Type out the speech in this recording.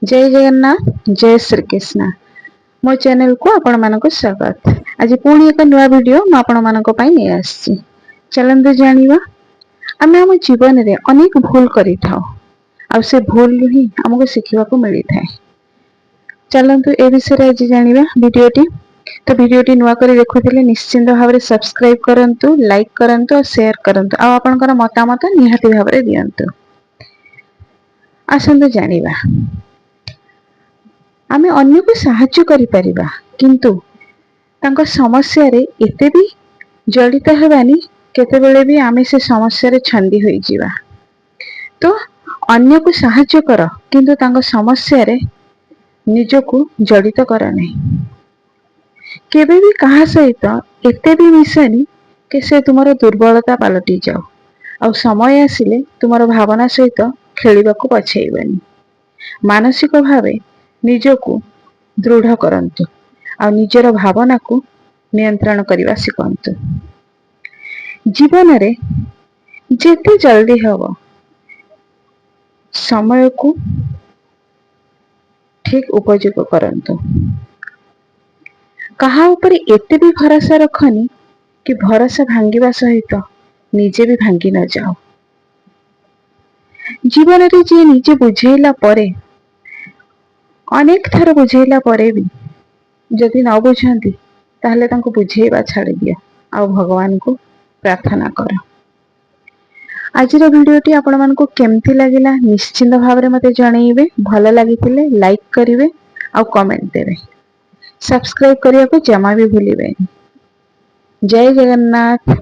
ଜୟ ଜଗନ୍ନାଥ, ଜୟ ଶ୍ରୀକୃଷ୍ଣ। ମୋ ଚ୍ୟାନେଲକୁ ଆପଣମାନଙ୍କୁ ସ୍ୱାଗତ। ଆଜି ପୁଣି ଏକ ନୂଆ ଭିଡିଓ ମୁଁ ଆପଣମାନଙ୍କ ପାଇଁ ନେଇ ଆସିଛି। ଚାଲନ୍ତୁ ଜାଣିବା। ଆମେ ଆମ ଜୀବନରେ ଅନେକ ଭୁଲ କରିଥାଉ ଆଉ ସେ ଭୁଲରୁ ହିଁ ଆମକୁ ଶିଖିବାକୁ ମିଳିଥାଏ। ଚାଲନ୍ତୁ, ଏ ବିଷୟରେ ଆଜି ଜାଣିବା ଭିଡିଓଟି। ତ ଭିଡିଓଟି ନୂଆ କରି ଦେଖୁଥିଲେ ନିଶ୍ଚିନ୍ତ ଭାବରେ ସବସ୍କ୍ରାଇବ କରନ୍ତୁ, ଲାଇକ୍ କରନ୍ତୁ ଆଉ ସେୟାର କରନ୍ତୁ ଆଉ ଆପଣଙ୍କର ମତାମତ ନିହାତି ଭାବରେ ଦିଅନ୍ତୁ। ଆସନ୍ତୁ ଜାଣିବା। ଆମେ ଅନ୍ୟକୁ ସାହାଯ୍ୟ କରିପାରିବା, କିନ୍ତୁ ତାଙ୍କ ସମସ୍ୟାରେ ଏତେ ବି ଜଡ଼ିତ ହେବାନି, କେତେବେଳେ ବି ଆମେ ସେ ସମସ୍ୟାରେ ଛନ୍ଦି ହୋଇଯିବା। ତ ଅନ୍ୟକୁ ସାହାଯ୍ୟ କର, କିନ୍ତୁ ତାଙ୍କ ସମସ୍ୟାରେ ନିଜକୁ ଜଡ଼ିତ କର ନାହିଁ। କେବେ ବି କାହା ସହିତ ଏତେ ବି ମିଶନି କି ସେ ତୁମର ଦୁର୍ବଳତା ପାଲଟି ଯାଉ ଆଉ ସମୟ ଆସିଲେ ତୁମର ଭାବନା ସହିତ ଖେଳିବାକୁ ପଛେଇବନି। ମାନସିକ ଭାବେ ନିଜକୁ ଦୃଢ କରନ୍ତୁ ଆଉ ନିଜର ଭାବନାକୁ ନିୟନ୍ତ୍ରଣ କରିବା ଶିଖନ୍ତୁ। ଜୀବନରେ ଯେତେ ଜଲଦି ହବ ସମୟକୁ ଠିକ ଉପଯୋଗ କରନ୍ତୁ। କାହା ଉପରେ ଏତେ ବି ଭରସା ରଖନି କି ଭରସା ଭାଙ୍ଗିବା ସହିତ ନିଜେ ବି ଭାଙ୍ଗି ନ ଯାଅ। ଜୀବନରେ ଯିଏ ନିଜେ ବୁଝେଇଲା ପରେ, ଅନେକ ଥର ବୁଝେଇଲା ପରେ ବି ଯଦି ନ ବୁଝନ୍ତି, ତାହେଲେ ତାଙ୍କୁ ବୁଝେଇବା ଛାଡ଼ିଦିଅ ଆଉ ଭଗବାନଙ୍କୁ ପ୍ରାର୍ଥନା କର। ଆଜିର ଭିଡିଓଟି ଆପଣମାନଙ୍କୁ କେମିତି ଲାଗିଲା, ନିଶ୍ଚିନ୍ତ ଭାବରେ ମତେ ଜଣେଇବେ। ଭଲ ଲାଗିଥିଲେ ଲାଇକ୍ କରିବେ ଆଉ କମେଣ୍ଟ ଦେବେ। ସବସ୍କ୍ରାଇବ କରିବାକୁ ଜମା ବି ଭୁଲିବେନି। ଜୟ ଜଗନ୍ନାଥ।